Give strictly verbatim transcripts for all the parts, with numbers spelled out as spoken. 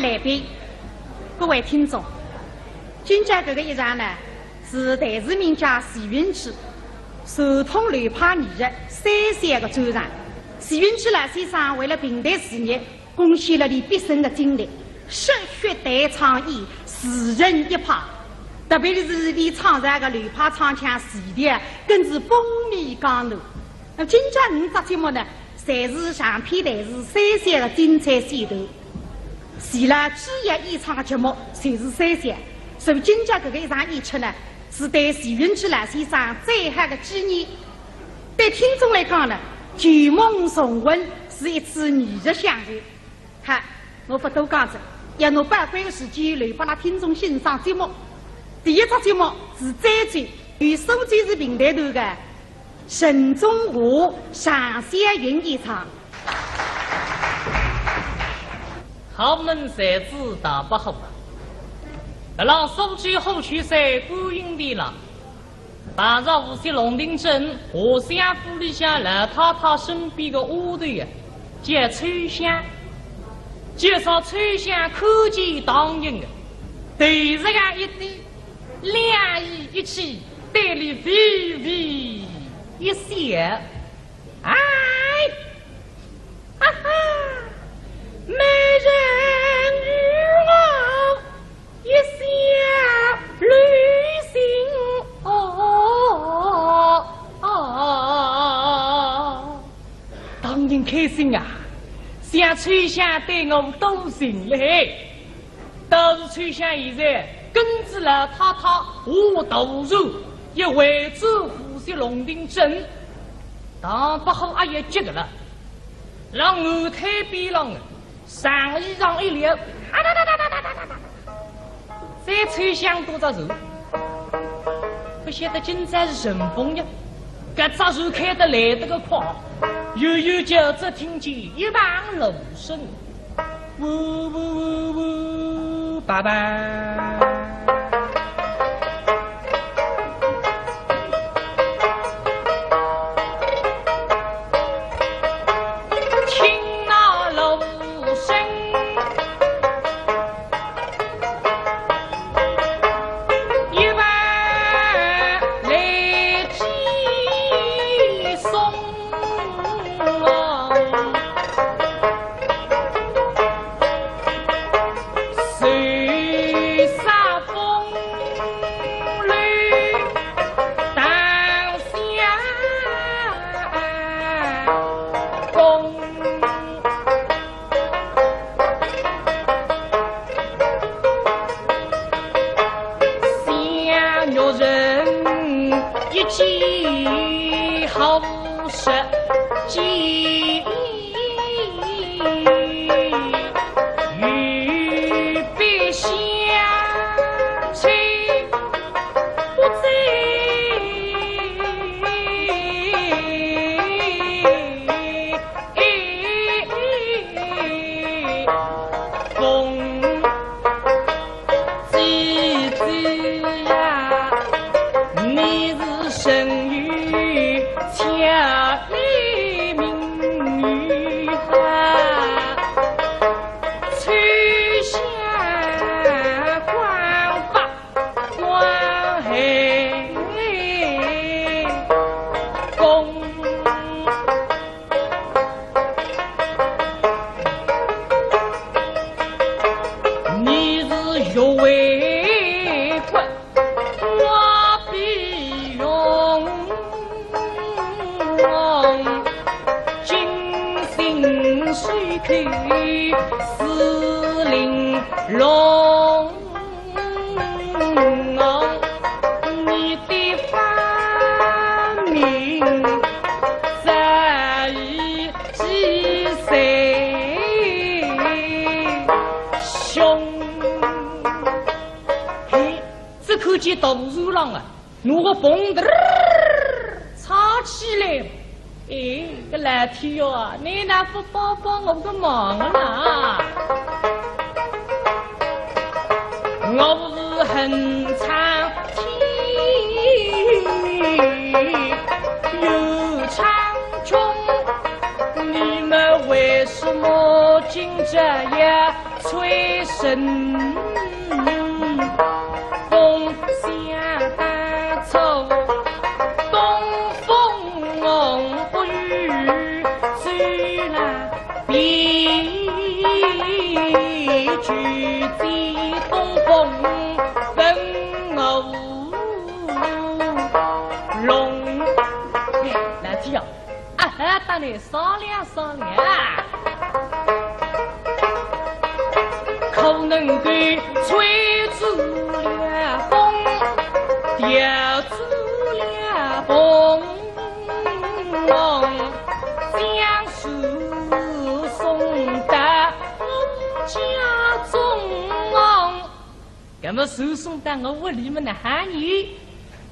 来宾，各位听众，今朝搿个一场呢，是弹词名家徐云曲传统流派艺术三小个专场。徐云曲老先生为了评弹事业，贡献了伊毕生的精力，说学弹唱演，自成一派。特别是伊创造个流派唱腔序列，更是风靡江南。那今朝五只节目呢， 侪是长篇弹词三小个精彩选段。除了主要演唱个节目，侪是三小。所以今朝搿个一场演出呢，是对徐云曲老先生最好个纪念。对听众来讲呢，旧梦重温是一次艺术享受。好，我勿多讲哉，要拿宝贵个时间留拨㑚听众欣赏节目。第一只节目是《追忆》，由苏州市评弹团个 陈忠华、常小云演唱。豪门才子大伯虎啊，辣浪苏州虎丘山观音殿浪，碰着无锡龙庭镇华相府里向老太太身边个丫头啊，叫秋香。介绍秋香看见唐寅啊，头实梗一低，两翼一起，对伊微微一笑。 哎，哈哈，美人与我一笑旅行哦，哦，哦。唐寅开心啊，想秋香对我多情嘞。 倒是秋香现在跟仔老太太下大船，要回转无锡龙庭镇。大伯虎阿要急个了，辣岸滩边浪，长衣裳一撩，啊哒哒哒哒哒哒哒哒，再秋香多只船，勿晓得今朝是顺风呀，搿只船开得来得个快，远远就只听见一旁芦 声，呜呜呜呜，爸爸。听那芦声，一旁来寄送。 只看见大船浪啊，拿个篷子儿撑起来。哎，个老天爷啊，倷哪勿帮帮我个忙啊？我是恨苍天，又苍穹，你们为什么今朝要 吹神风下大草，东风不与谁来比，举起东风问我龙。哎，难听啊！ 啊，搭你商量商量。可能够吹住了风，调住了风，将手送到我家中。 那么手送到我屋里么哪哈呢？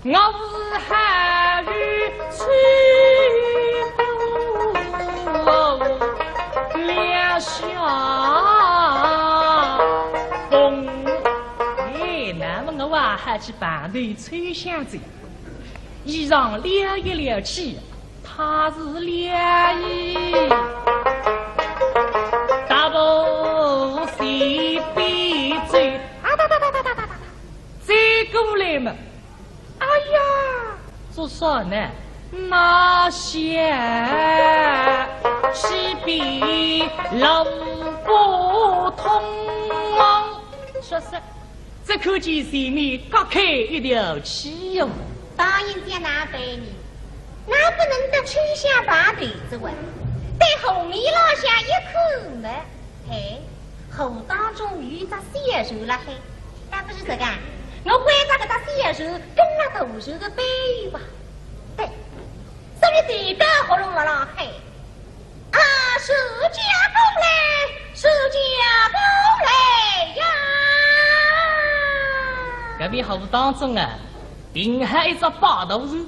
我是还有吹不了下风。哎，那么我啊，还去旁头吹响子。 衣裳撩一撩起，他是撩衣，大步随便走，啊哒哒哒哒哒哒哒哒，走过来嘛，哎呀，做啥呢？那些西北老不通啊，说是 只看见前面隔开一条气哟。当然叫哪办呢？那不能得吹响旁头子哇，对河面浪向一看嘛，嘿，河当中有一只小船辣海，那不是这个啊？我关照搿只小船跟了大船个背吧。对，所以对到河浪浪海， 啊，船家过来，船家过来呀！搿面河当中啊，停好一只摆渡船，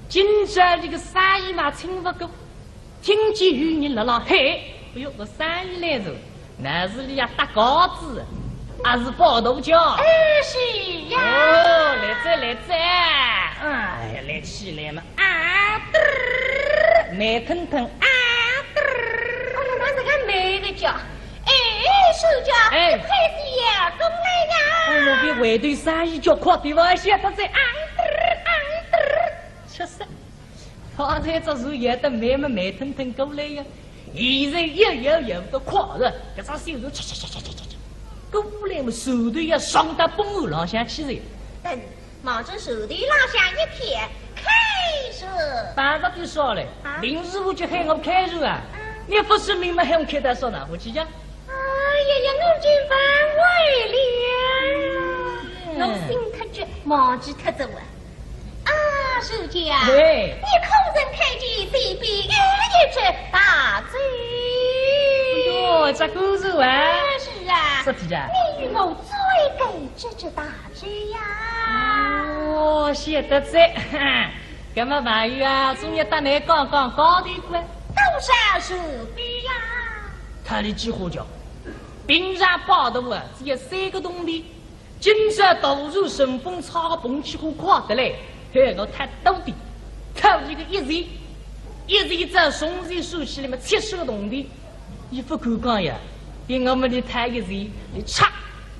今朝搿个生意嘛请勿过，听见有人辣辣喊，哎哟，搿生意来着。 那是里呀搭高子，还是摆渡轿？哎，是呀。哦，来哉来哉，哎呀，来起来嘛，啊，嘚儿，慢腾腾，啊，嘚儿。哎呀，那这个慢个叫，哎，手脚，哎，快些呀，过来呀。哎哟，比外头生意叫快点哇，晓得哉，啊，嘚儿，啊，嘚儿，确实。 方才只是摇得慢么慢腾腾过来呀，现在摇摇摇得快了，搿只手就嚓嚓嚓嚓嚓嚓嚓，过来么手头要撞到半岸浪向去了。等，望准手头浪向一撇，开船。半个多少嘞？啊？林师傅就喊我开船啊，嗯。你不是明明喊我开到啥呢？我去讲。 哎呀呀，我真反胃了。嗯。我心太急，忘记脱仔啊。啊，船家，对。你可曾看见前边有一只大舟？哎哟，这个是啊。哎，是啊。是的呀。你与我追赶这只大舟呀。哦，晓得哉。搿么朋友啊，总要搭你讲讲高低个。多少船费呀？他的几乎叫 平常摆渡啊，只要三个铜钿。今朝大船顺风差个碰起火快得来，嘿，我太多的，讨一个一钱，一钱再从前算起来么七十个铜钿。伊勿敢讲呀，比我们的讨一钱，伊差，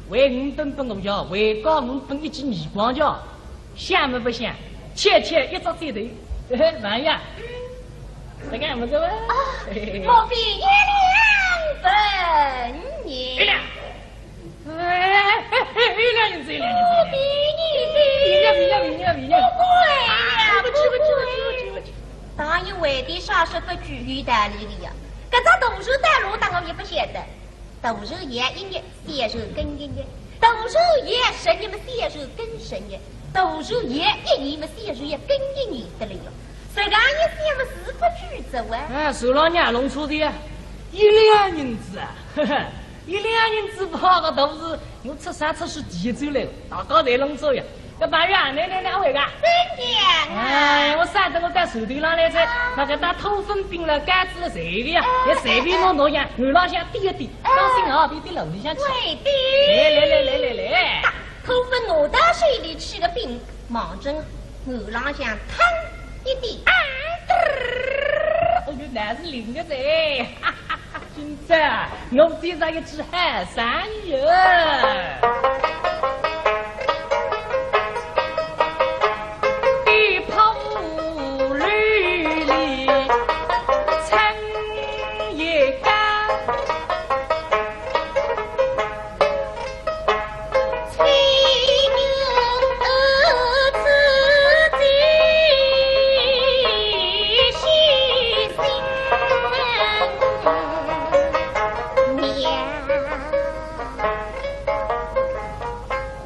还五本本我要，还高五本一记耳光叫。 想么不想，切切一只指头，嘿嘿，慢呀，这个么子哇？啊，嘿嘿嘿。莫非一两银子呢？一两。哎，哎，哎，一两银子，一两银子。我比你的。比呀，比呀，比呀，比呀。不贵呀，啊，不贵，不贵，不贵，不贵。当然为的啥是不举有道理的呀？搿只大船到路当中也不晓得。 大船摇一摇，小船跟一摇；大船摇十日么，小船跟十日；大船摇一年么，小船也跟一年得了哟。实梗一想么，是勿举着哇。哎，船浪娘弄错的呀，一两银子啊，呵呵，一两银子勿好个大船，我出山出水第一走来，大家侪弄错呀。 搿朋友啊，来来来，我讲。真讲啊。哎，我晓得我到船头浪来哉，啊。那个到土粉饼了、糕子了，随便啊，哎，也随便拿拿样，哎，哎。岸浪向点一点，哎。当心啊，别滴落里向去。会的。来来来来来来。土粉拿到手里去个饼，望准岸浪向腾一点。啊，嘚儿。哦哟，那是灵个哉。哈哈哈。今朝我接着一只好生意哦。一泡绿里春也干。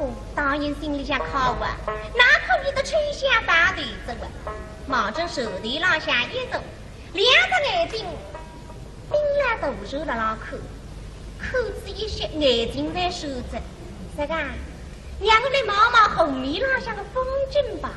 哦，大人心里向开心啊，哪可以得春香大头子啊？望准船头浪向一坐，两只眼睛盯牢大船辣浪看，看仔一歇，眼睛侪收着。这个啊，让我来望望河面浪向的风景吧。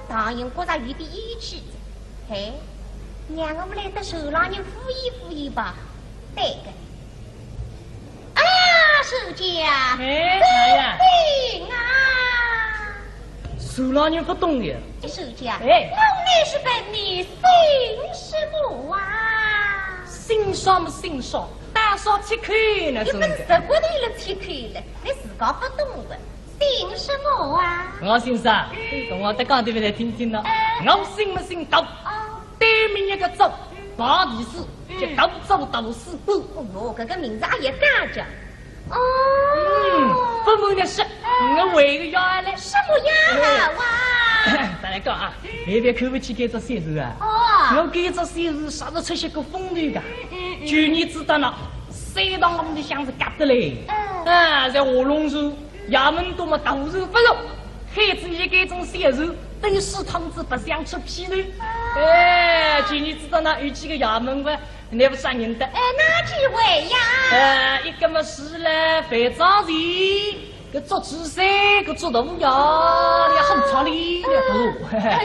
唐寅觉着有点厌气，嘿，让我来搭船浪人敷衍敷衍吧。对个。哎呀，船家，哎，啥呀？救命啊！船浪人勿懂个。哎，船家，哎。我乃是问你姓什么啊？姓啥么姓啥，单说七口呢，你勿是十八个了七口了，你自家勿懂个。 姓什么啊？我姓啥？嗯。我再讲点来听听呢。哎。我姓么姓杜，哦。单名一个杜，旁第四，嗯。叫杜周杜四官。哦哟，搿个名字也要讲究。哦。嗯，勿瞒你说，哎。我还有个丫鬟嘞。什么丫鬟啊？哎。大家讲啊，嗯。别别看勿起搿只小船啊。哦。我搿只小船啥是出些个风头个。嗯，嗯，嗯。去年子到那，三塘里向是夹得来。嗯。啊，在划龙船。 衙门多么大船勿落，害仔伊搿种小船，等于水桶子白相出纰漏。哎，今年子到那有几个衙门勿，乃勿啥人得。哎，哪几位呀？哎，一个么是了范章前，搿捉猪山，搿捉大爷，也很出力的大。哦，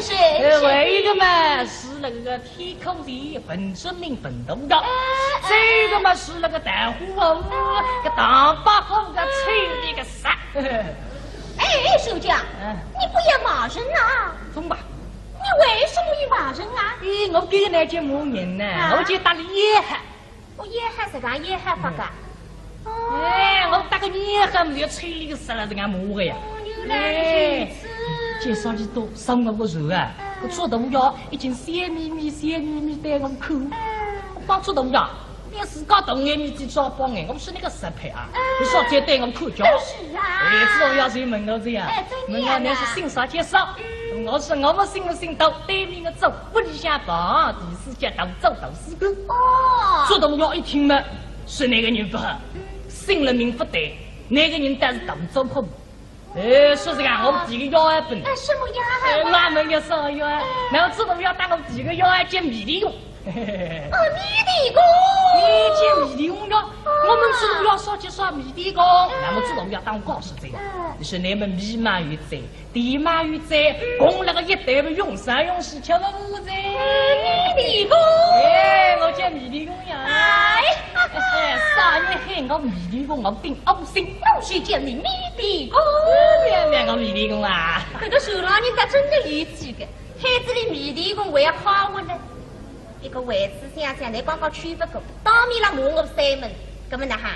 是，哎，是。还有一个嘛，是那个 天口里文征明文大爷，哎，哎。这个嘛是那个大虎哦，哎。搿大伯虎个吹那个啥。哎，船家，嗯。你不要骂人啊！怎么？你为什么要骂人啊？哎，我搿个呢就骂人呢，啊？我就搭俚要好。我要好，实梗要好法个。嗯。哦。哎，我搭俚要好，没有吹俚个啥了，人家骂个呀。哦，原来如此。哎，介绍你多，上我个船啊。嗯。搿只大爷已经笑眯眯、笑眯眯对我看。我讲只大爷，侬自家大眼面子装包眼，我是那个实配啊，侬少再对我看叫。是啊。哎，只大爷就问我这样，哎，真的啊。问我侬是姓啥叫啥？我说我勿姓，我姓杜，对面个周，屋里向房，第四节大周，大四个。哦。只大爷一听嘛，是那个人勿好，姓了名勿对，那个人但是大周可 哎，说实话，我提个要还本。哎，什么呀？哎，俺们也是要，那么自动要当我提个要还见迷离公。哦，迷离公。你见迷离公呀？我们自动要说就说迷离公，那么自动要当告诉这样。嗯。你说你们迷嘛有罪，地嘛有罪，供那个一代不用三用四吃了无罪。迷离公。哎，我见迷离公呀。哎。 哎，啥人喊我迷离公，我顶恶心。我是叫你迷离公。别别，我迷离公啊。搿个船浪人家真的有趣个，喊仔俚迷离公为好我呢。一个为仔想想，侬刚刚去勿过，当面浪骂我三门，搿么哪哈？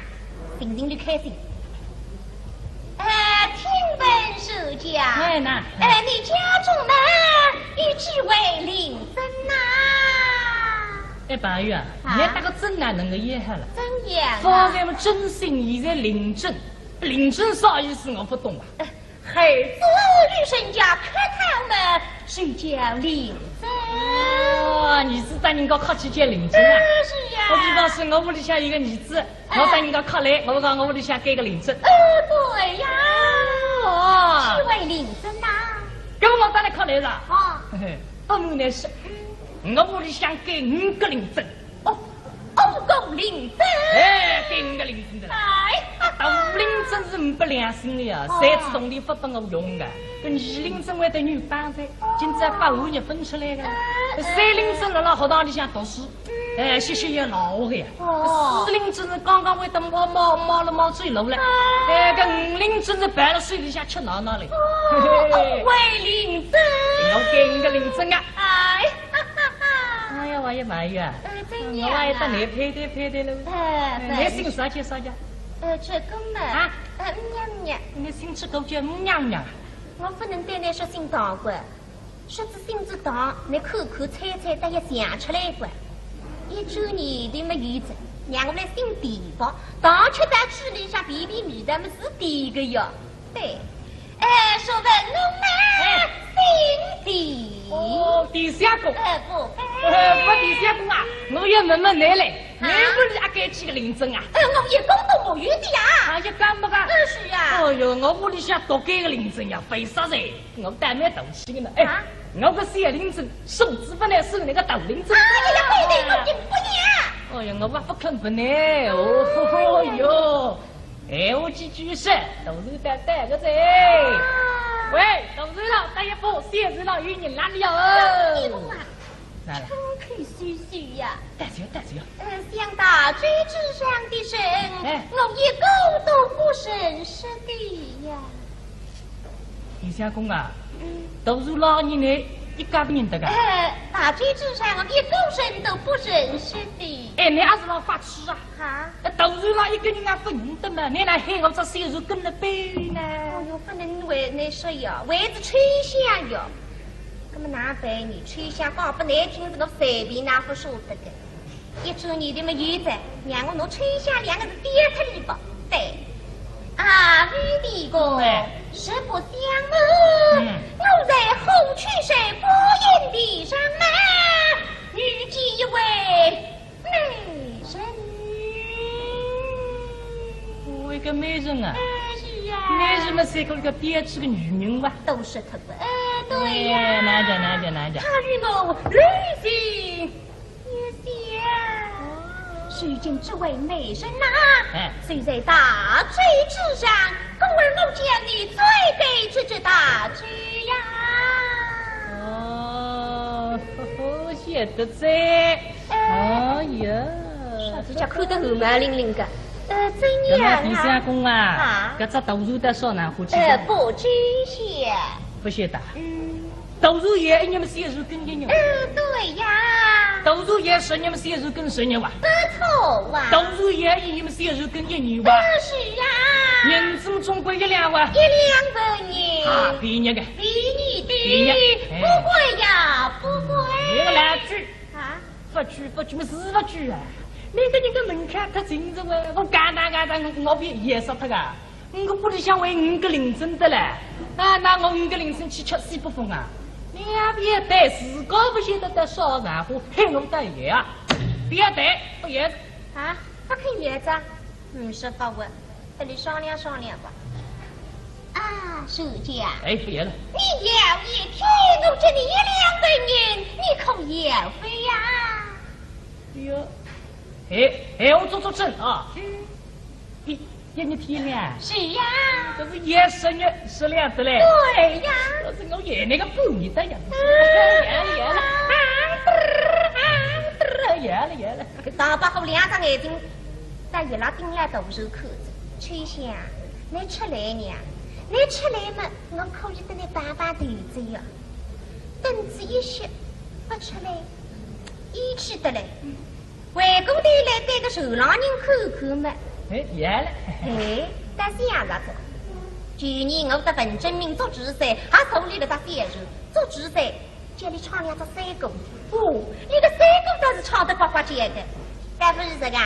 心情就开心。 哎，听闻是讲，哎，那哎，你家中呢，有几位令尊呐？哎，宝玉啊，啊？你那个尊哪能个厉害了？怎样啊？方才么尊姓，现在令尊，令尊啥意思我不懂啊。哎，孩子与人家客套嘛，就叫令尊。哦，你是搭人家客气叫令尊啊？哎，是呀。我比方说，我屋里向有个儿子， 我搭人家客来，我讲我屋里向该个令尊。呃，对呀。哦。几位令尊呐？搿么我搭倷客来了。哦。嘿嘿，不瞒倷说，我屋里向该五个令尊。哦，五个令尊。哎，该五个令尊的啦。哎。大令尊是呒不良心的呀，哦。三次铜钿不拨我用的，搿二令尊会得女帮噻，今朝八五日分出来的。哎，哎。三令尊辣辣学堂里向读书， 哎，歇歇也老个呀。哦。四令尊是刚刚会得冒冒冒了冒走路了。哎。哎，搿五令尊是抱了手里向吃奶奶嘞。哦，嘿嘿。五位令尊。我该五个令尊啊。哎，哈哈哈。哎呀，我也满意啊。哎，怎样啊？我也搭倷配对配对了。哎，哎，倷姓啥叫啥叫？呃，这个嘛。啊？呃，娘娘。倷姓这个叫娘娘。我不能对倷说姓唐官。 说仔姓仔唐，倷口口猜猜，倒也想出来个。一转念头么有哉，让我来姓田吧，唐吃到嘴里向，便便味道么是甜个哟。对，哎，说问侬呢，哎。姓田。哦，田相公。哎，不，哎，不，田相公啊，我要问问倷嘞，啊？倷屋里阿该几个令尊啊？哎，我一个都没有的呀。啊，一个没个？嗯，是呀。哎哟，我屋里向多该个令尊呀，为啥噻？ 我倒蛮淘气的呢。哎，啊？我个小令尊，手指不能收那个大令尊。哎呀，不能，我就不要。哎呀，我也不肯不呢。哦哟，哎，我几句说，大船倒带个哉。啊。喂，大船浪，打一把，小船浪有人来了哟。哎呀，你们啊，哪了？张口闭口呀。带走，带走。呃，像大船之上的人，哎。我一个都不认识的呀。 田相公啊，嗯。大船浪人呢，一个不认得个。哎，大船之上，我一个人都不认识的。哎，倷阿是老发痴啊？啊？哎，大船浪一个人也不认得嘛，倷哪喊我只小船跟了背呢？哦哟，不能为难说呀，为仔秋香呀。那么哪办呢？秋香讲不难听，是我随便哪不舍得个。 一转念头么有哉，让我拿秋香两个字点脱俚吧。对。啊，迷离公，哎。实不相瞒，嗯。我在虎丘山观音殿上呢，遇见一位美人。哦，一个美人啊。哎，是呀。美人嘛，是一个标致的女人哇。都是她吧。哎，对呀。哎，哪讲，哪讲，哪讲。她与我如情 如仙。如今这位美人呐，哎。就在大舟之上，故而我叫你追赶这只大舟呀。哦，晓得哉。哎。哎呀。小姐看得汗毛凛凛个。呃，怎样啊？那么田相公啊，啊？搿只大船到啥辰光去？呃，不知晓。不晓得。嗯。 大船也一日么小船跟一日。嗯，对呀。大船也十日么小船跟十日哇。不错哇。大船也一年么小船跟一年哇。嗯，是啊。银子么总归一两哇。一两银。啊，便宜个。便宜的。便宜。哎。勿会呀，勿会。搿个老鬼，啊？勿去，勿去，么是勿去啊！搿个人个门槛太轻哉喂，我讲哪讲哪，我别也说脱个。我屋里向还有五个邻村得嘞，啊，那我五个邻村去吃西北风啊？你也别对，自家勿晓得得烧柴火，害我得爷啊！别对，勿也。啊，勿肯也哉？ 嗯，是好啊，搿里商量商量吧。啊，小姐啊，哎，勿也了。你要一天，我给你一两白银，你可要勿呀？哎哟，哎，哎，我做做证啊。嗯。一，一日天呢？是呀。搿是也十日十两得嘞。对呀。搿是我爷那个半日的呀。嗯。也了，也了，啊，也了，也了。 大伯虎两只眼睛，在伊拉盯牢大手看着。秋香，你出来呀，你出来嘛，我可以搭你碰碰头哉呀。等仔一歇，勿出来，厌气得嘞。回过头来对个船浪人看看嘛。哎，也了。哎，倒是想着哉。去年我搭文征明捉住仔，还坐牢了搭小船，捉住仔。 叫伊唱两只山歌。哦，伊个山歌倒是唱得呱呱叫的。但勿是这个，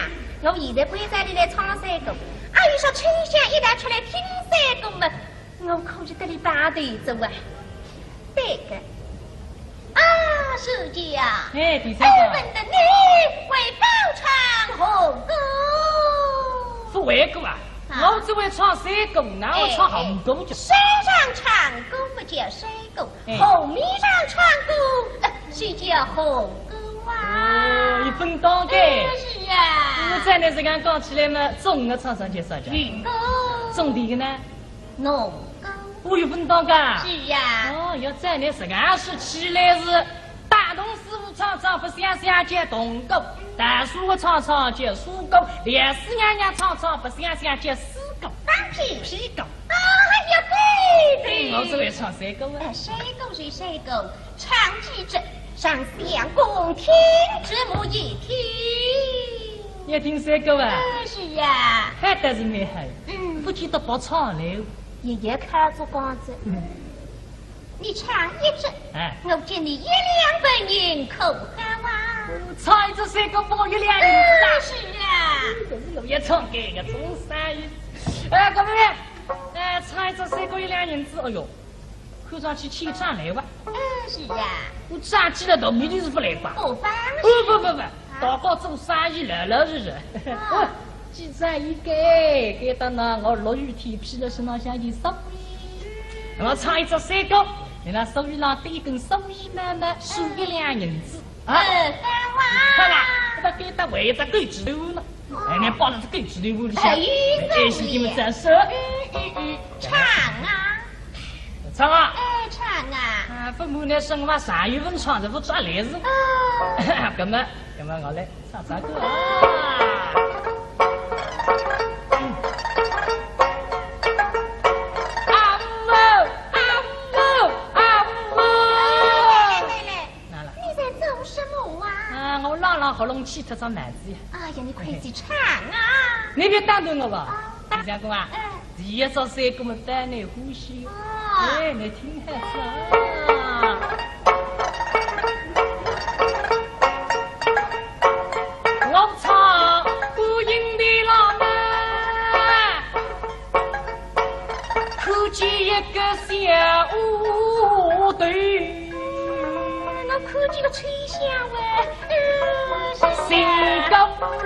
我现在关照伊来唱山歌，啊，伊说秋香一旦出来听山歌嘛，我可以搭伊碰头哉啊。对个。啊，小姐啊，哎，第三个。哎，问得你会否唱红歌？勿会个啊，啊。我只会唱山歌，哪会唱红歌叫？哎，哎，山上唱歌勿叫山歌， 哎。河面上唱歌，呃，是叫红歌啊。哦，有分档个。哎，是啊。我照你实梗讲起来嘛，中个唱上去啥叫？红歌。中第一个呢？农歌。哦，有分档个。是啊。哦，要照你实梗说起来是，大同师傅唱唱勿像像叫农歌，大师傅唱唱叫山歌，梁四娘娘唱唱勿像像叫诗歌。放屁！屁歌。 哎呀，对的。我只会唱山歌啊。哎，山歌是山歌，唱几句，让相公听仔么一听。要听山歌啊？哎，是呀。还倒是蛮好，嗯。勿见得白唱嘞。爷爷看着讲着，嗯。你唱一句，哎。我给你一两白银，可好啊？唱一句山歌，拨我一两银子啊？哎，是啊。搿是我要唱个，搿种生意。哎，搿么 哎，唱一只山歌一两银子，哎哟，看上去欠账来哇。嗯，是啊。我账记了大面头是勿来吧？不放心。不不不不，啊？大家做生意老老实实。啊。哦，记账一个，该当呢，我落雨天披了身浪向一身雨。那么唱一只山歌，你拿手里浪对一根手雨慢慢数一两银子。 啊，哎，好啊。好啦，搿个该搭还有只狗指头呢。哎，你抱了只狗指头屋里向，哎，哎，是你们在说。嗯，嗯，嗯，唱啊。唱啊。哎，唱啊。啊，勿瞒你说嘛，上一份唱是勿出来是。哦。搿么，搿么我来唱唱歌啊。嗯。啊呜哦，啊呜哦，啊呜哦。来来来， 哪了？你在做什么啊？啊，我朗朗喉咙气脱只蛮子呀。哎呀，你快去唱啊！你别打断我吧。啊，李相公啊，嗯。第一首山歌么当你欢喜哟。哦。哎，你听好仔啊。我唱观音的郎啊，看见一个小丫头。 我看见个秋香喂，嗯，是。新个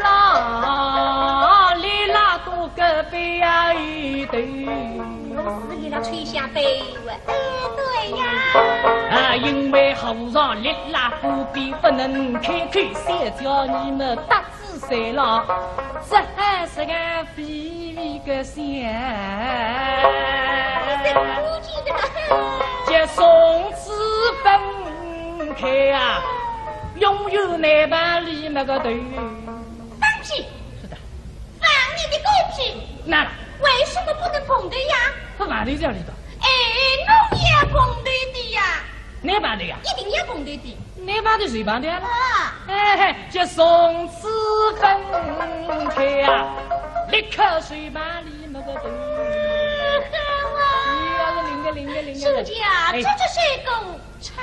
郎，里拉多个背后头。我是里拉秋香背后喂。哎，对呀。啊，因为和尚立拉不比，不能开口，小姐你们搭仔谁了？这还是个 比比个香。你是不记得了？这送子分开啊，永远难把你那个头。放屁！是的。放你的狗屁！那为什么不能碰头呀？不碰头叫你的。哎，我也碰头的呀。你碰头呀？一定要碰头的。 你碰头谁碰头啊？啊。哎，这送子分开啊，立刻谁把你那个头。好啊。哎呀，灵个灵个灵个。小姐啊，哎。这个山歌唱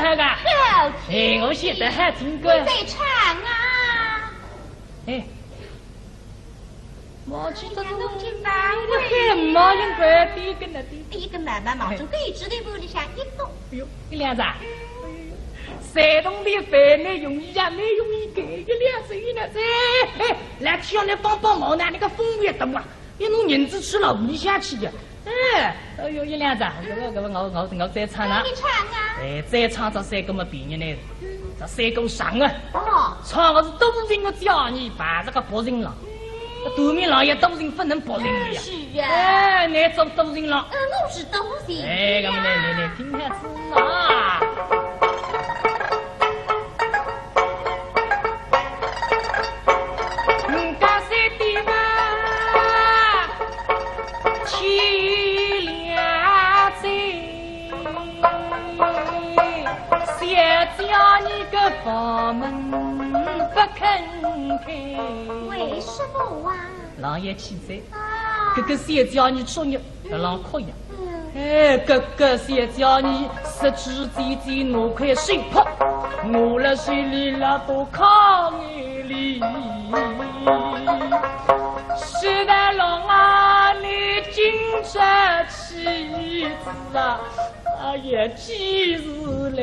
好个？好听。哎，我现在还听歌。你再唱啊。哎，忘记了。哎呀，弄进来了。哎，毛巾快点跟那点。一个慢慢毛巾，哎。对，直对屋里向一坐。哎呦，一两张。哎呦，山东的饭呢，容易呀，没容易给一两张呢，这，哎，来，叫你帮帮忙呢，那个风也大啊。 要拿银子吃了屋里向去呀。哎，哎呦，一两张，搿个搿个我我我再唱了。你唱啊。哎，再唱这三个么别人呢，嗯。这三个长啊。哦。唱的是都城的叫你把这个北城了。嗯。都城了也都城不能北城的呀。是呀。哎，你做都城了。呃，我是都城。哎，那么来来来，听听子啊。 为什么啊？老爷气哉，啊。搿个小姐你出入，辣浪哭呀。嗯。哎，搿个小姐你十指尖尖拿块手帕，我辣手里辣多揩眼泪。是的，郎啊，你今朝 妻子啊，哎呀，几时来？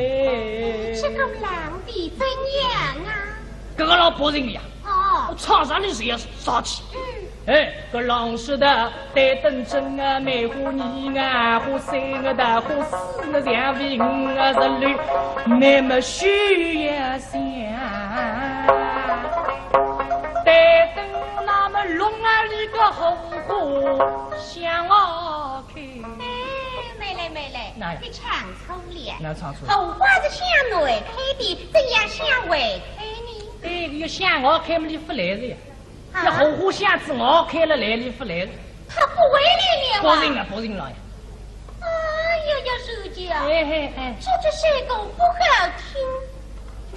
这个郎的怎样啊？搿个老北城呀，哦。我唱啥你谁要上去？嗯。哎，搿郎说的，对等真啊，梅花二啊，花三啊，大花四啊，两位五啊，十六，那么许也想。对等那么龙啊，里个红花香哦。 哎，妹妹，妹妹，哪呀？你唱错了。哪唱错了？红花是向外开的，怎样向外开呢？哎，要向外开嘛，你勿来了呀。啊？要红花向仔外开了来，你勿来了。他不回来了啊？不行啊，不行了呀。哎呀呀，小姐啊，哎，哎，哎。这，这首歌不好听。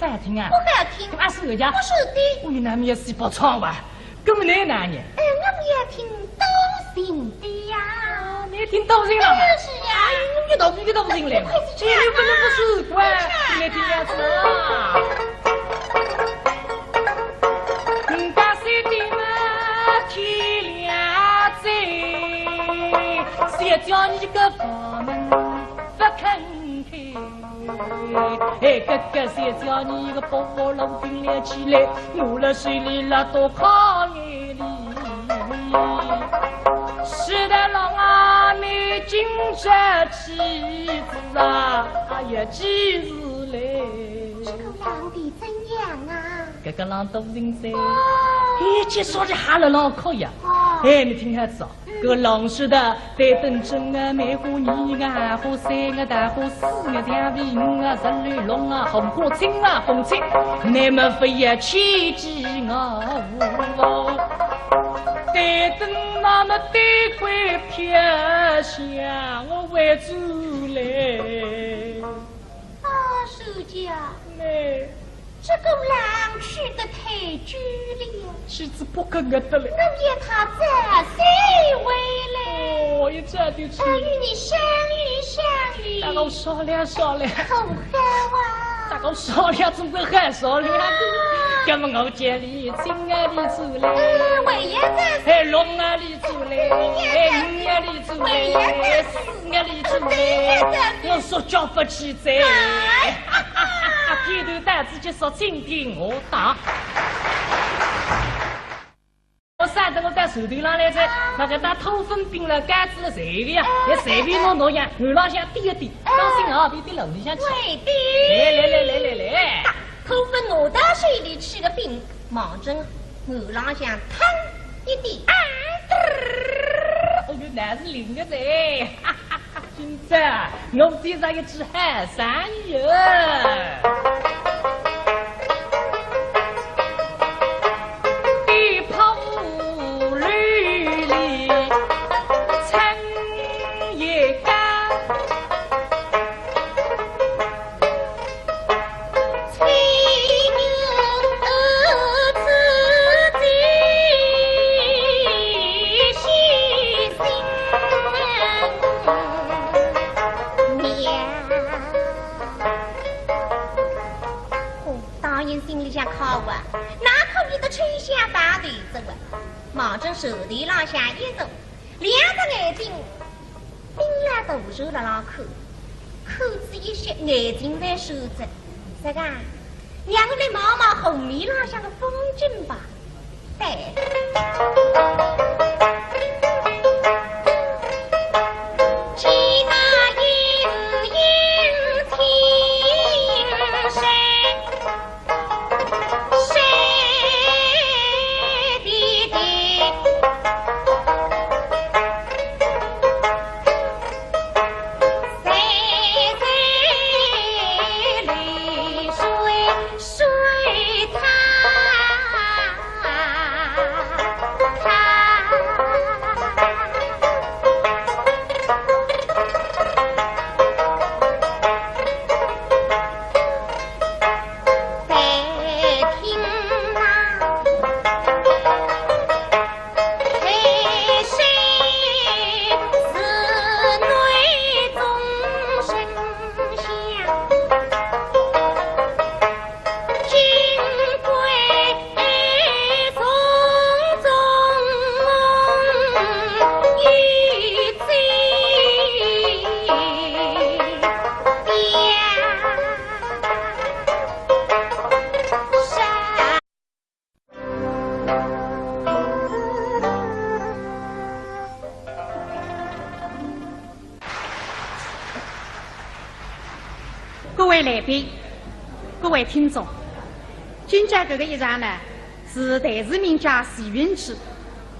勿好听啊？不好听。啊，是人家。不是的。我云南面是不唱哇。 搿么侬哪能？哎，我们要听都城的呀。哦，侬听都城了嘛？哎，是呀。哎，侬越到比个都城来嘛。快去唱啊。哎，侬勿能勿是怪，快去唱啊。侬听下子啊。人家说的嘛，天亮哉，谁叫你个房门勿肯开？ 哎，搿个小姐你个伯父老兵了起来，我了手里拉到炕眼里。是的，郎啊，你今朝妻子啊，哎呀，几时来？这个郎的怎样啊？搿个郎都人噻。哦。哎，今朝里还辣浪哭呀。哦。哎，侬听好仔哦。 搿个郎说的，对等真啊，梅花二啊，花三啊，大花四啊，两位五啊，十六龙啊，红花青啊，红青，那么非要牵记我哦。对等那么对归飘香，我为主来。 啊，小姐，妹。这个郎去得太久了。去仔八个月得了。我要他早些回来。哦，一早就去。我与你相依相依。大家商量商量。好好啊。大家商量总归好商量。啊。搿么我叫俚青啊俚出来。嗯，我也在。哎，龙啊俚出来。哎，五啊俚出来。我也在。四啊俚出来。我说叫勿起哉。哎。 啊，片头到此结束，请听下档。我晓得我到船头浪来哉，那个搭土粉饼了、糕子了，侪个呀，哎，也随便侬拿呀，岸浪向点一点，哎，当心啊，别滴落里向去。会的。来来来来来来。土粉拿到手里吃个饼，望准岸浪向淌一点。啊，嘚儿。哦哟，那是灵个哉。 今朝我接着一只好生意哦。地铺里里春也高。船头浪向一坐，两只眼睛盯牢大船辣浪看，看仔一歇，眼睛才收着。这个，让我来望望河面浪向的风景吧。对。 各位来宾，各位听众，今朝搿个一场呢，是弹词名家徐云曲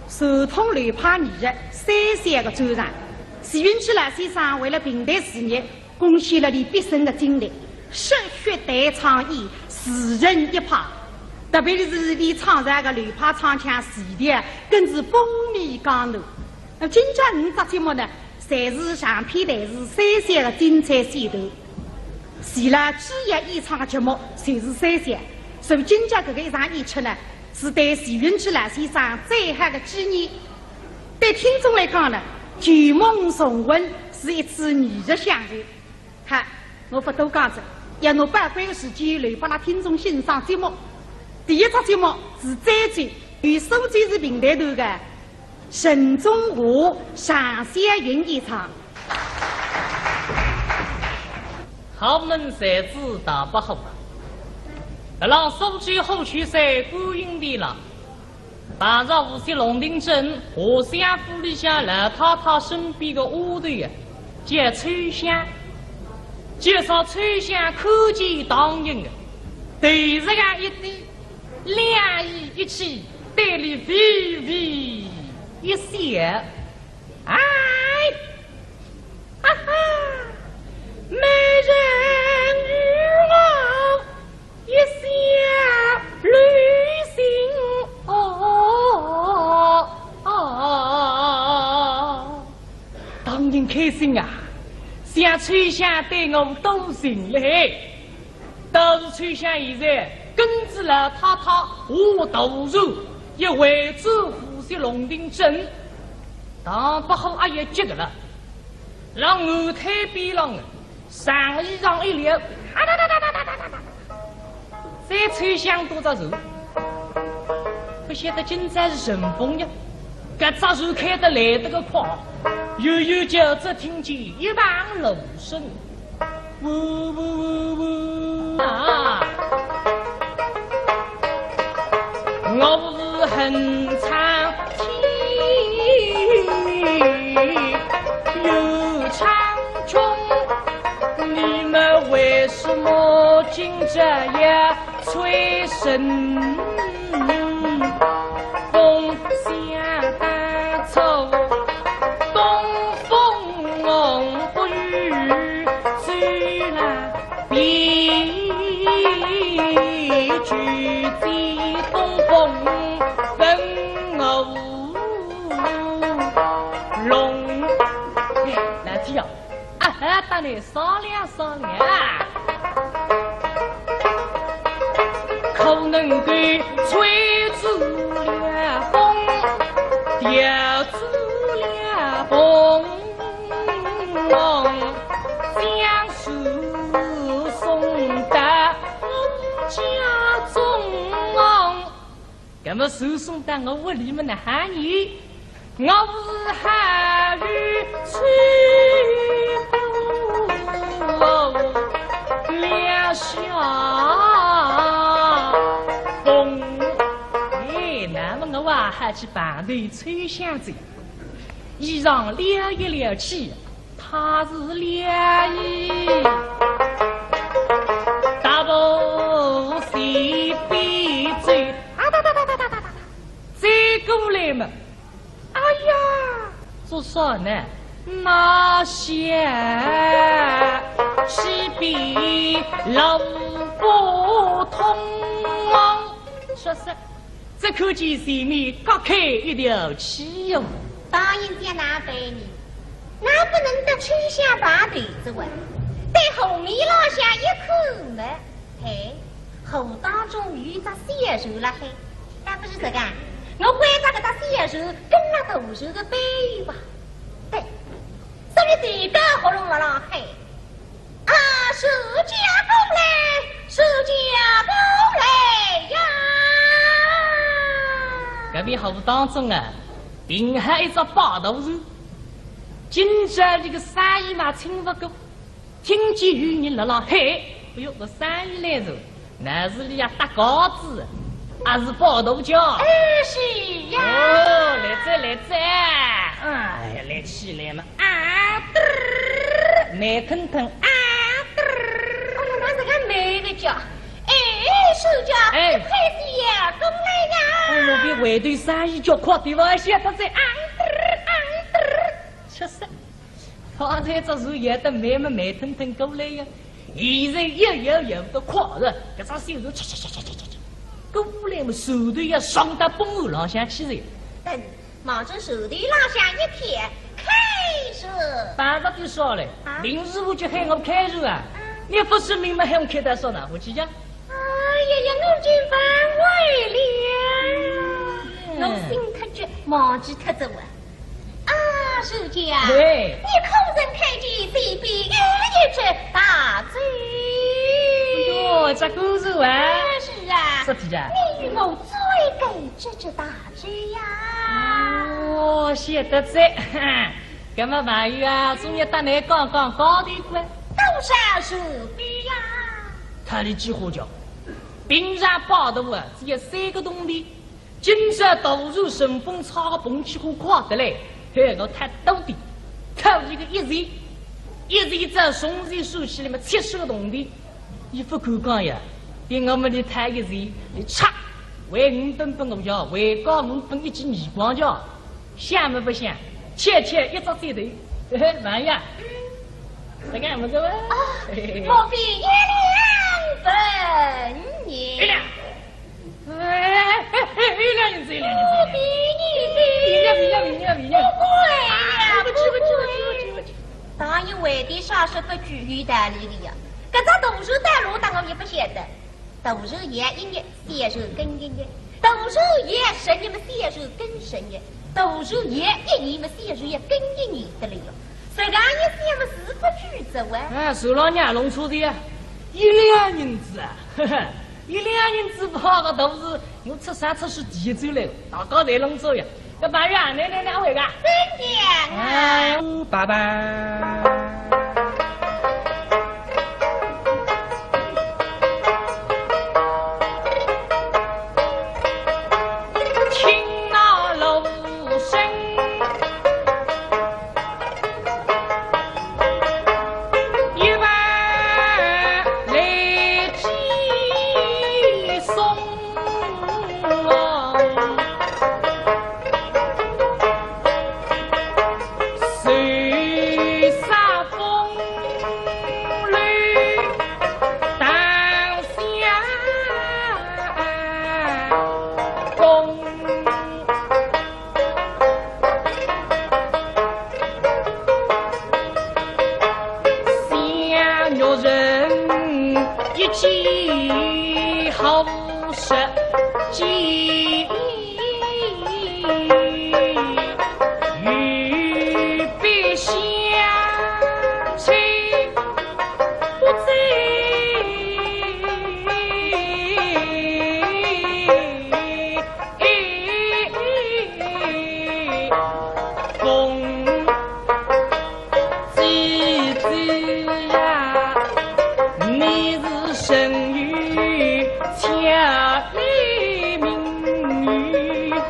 传统流派艺术三线个专场。徐云曲老先生为了评弹事业， 贡献了俚毕生的精力，说学弹唱演，自成一派。特别是俚唱这个流派唱腔，实力啊，更是风靡江南。那么今朝五只节目呢，侪是长篇弹词三线的精彩选段。除了主要演唱的节目，侪是三线。所以今朝搿个一场演出呢，是对徐云曲老先生最好的纪念。对听众来讲呢，旧梦重温是一次艺术享受。 好，我勿多讲哉，要拿宝贵的时间留拨㑚听众欣赏节目。第一只节目是赞助，由苏州市评弹团的陈忠华、常小云演唱。豪门才子大伯虎啊，辣浪苏州虎丘山观音殿浪， 碰着无锡龙庭镇华相府里向老太太身边个丫头呀，叫秋香。介绍秋香看见唐寅啊，头实梗一低，两眼一起，对俚微微一笑。哎，哈哈，美人与我 一笑旅行哦，哦。唐寅开心啊，想秋香对我多情嘞。倒是秋香现在跟仔老太太下大船，要回转无锡龙庭镇。大伯虎阿要急个了，辣岸滩边浪啊， 长衣裳一撩，啊哒哒哒哒哒哒哒哒，再秋香多只船，勿晓得今朝是顺风呀，搿只船开得来得个快，远远就只听见一旁雷声，呜呜呜呜啊！我是恨苍天又苍 穷，你们为什么今朝要吹神风？想当初，东风不与周郎比，举起东风问我 龙。哎，老弟啊，啊，搭你商量商量啊。可能够吹住了风，调住了风，将书送到家中。那么传送到我屋里么哪哈呢？我是好有吹风两下风。哎，那么我啊，还去旁头吹响子，衣裳撩一撩起， 他是两衣，大步随便走，啊哒哒哒哒哒哒哒哒，走过来嘛。哎呀，做啥呢？那些西边路不通啊。说是 只看见前面隔开一条气哟。大人家哪办呢？那不能得吹响旁头子哇。对河面浪向一看嘛，嘿，河当中有一只小船了嘿。那不是这个啊，我关照搿只小船跟了大船的背吧。对，所以这个喉咙了浪嘿。 啊，船家过来，船家过来呀！搿面河当中啊，停好一只摆渡船，今朝搿个生意嘛请勿过，听见有人辣辣喊，哎哟，搿生意来哉。 那是里呀搭稿子，还是摆渡家？哎，是呀。哦，来哉，来哉。哎呀，来起来嘛，啊，嘚儿，慢腾腾，啊，嘚儿。哦，那这个慢个叫，哎，船家，哎。快些过来呀。哦，我比外头生意叫快点哇，晓得哉，啊，嘚儿，啊，嘚儿。确实。 方才只船摇得慢么慢腾腾过来呀，现在摇摇摇得快了，搿只小船唰唰唰唰唰唰，过来么船头要撞到板浪向去哉。等，望准船头浪向一看，开船。板浪头说嘞，啊？林师傅就喊我开船啊，嗯。你勿说明嘛喊我开到啥呢？我去讲。 哎呀呀，我就忘怀了，嗯。我心太急，忘记脱哉哇。啊，船家，喂。你可曾看见前边有一只大舟？哎哟，这个是啊。哎，是啊。是的呀。你与我追赶这只大 是呀。哦，晓得哉。搿么朋友啊，总要搭倷讲讲高低个。多少是比呀？他的几乎讲，平常摆渡啊，只要三个铜钿，今朝大船顺风差个碰起火快得来，嘿，我太多的，讨一个一钱，一钱只要从前算起来么七十个铜钿。 伊勿敢讲呀，比我们的太一些，伊差，还五本本我要，还高五本一记耳光叫，想么不想，切切一只嘴头，嘿嘿，慢呀，这个么子哇？哦，嘿嘿嘿。莫非月亮本人？月亮。哎，哎，哎，月亮银子，月亮银子。莫非你的？别呀，别呀，别呀，别呀。不会呀，啊，不去，不去，不去，不去，不去。 大人为的啥说不去有道理的呀？搿只大船带路当然也不晓得，大船摇一日，小船跟一日，大船摇十日么，小船跟十日，大船摇一年么，小船也跟一年的了哟。实梗一想么，是不去则完。哎，船浪娘弄错的呀，一两银子啊，呵呵，一两银子跑个大船，我出山出水第一走来，大家侪弄错呀。 搿白玉啊，来来来，我个。真讲啊。哎，爸爸。听那锣声，一般来接送。 谁杀公子呀，你是生于千里名与花，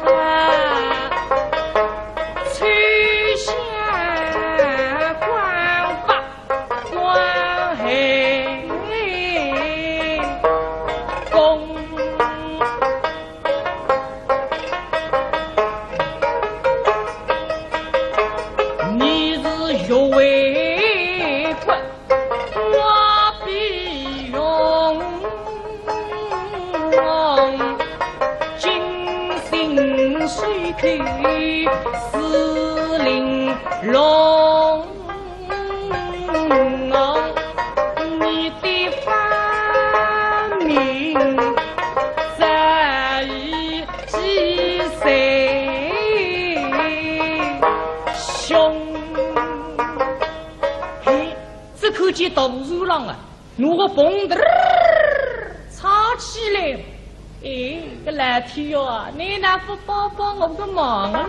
秋香光发光黑公。 你是学为官，我必用。金星水口司令龙。 你的芳名在几岁兄？哎，只看见大树浪啊，拿个风的儿插起来了。哎，个老天爷啊，你哪不帮帮我个忙啊？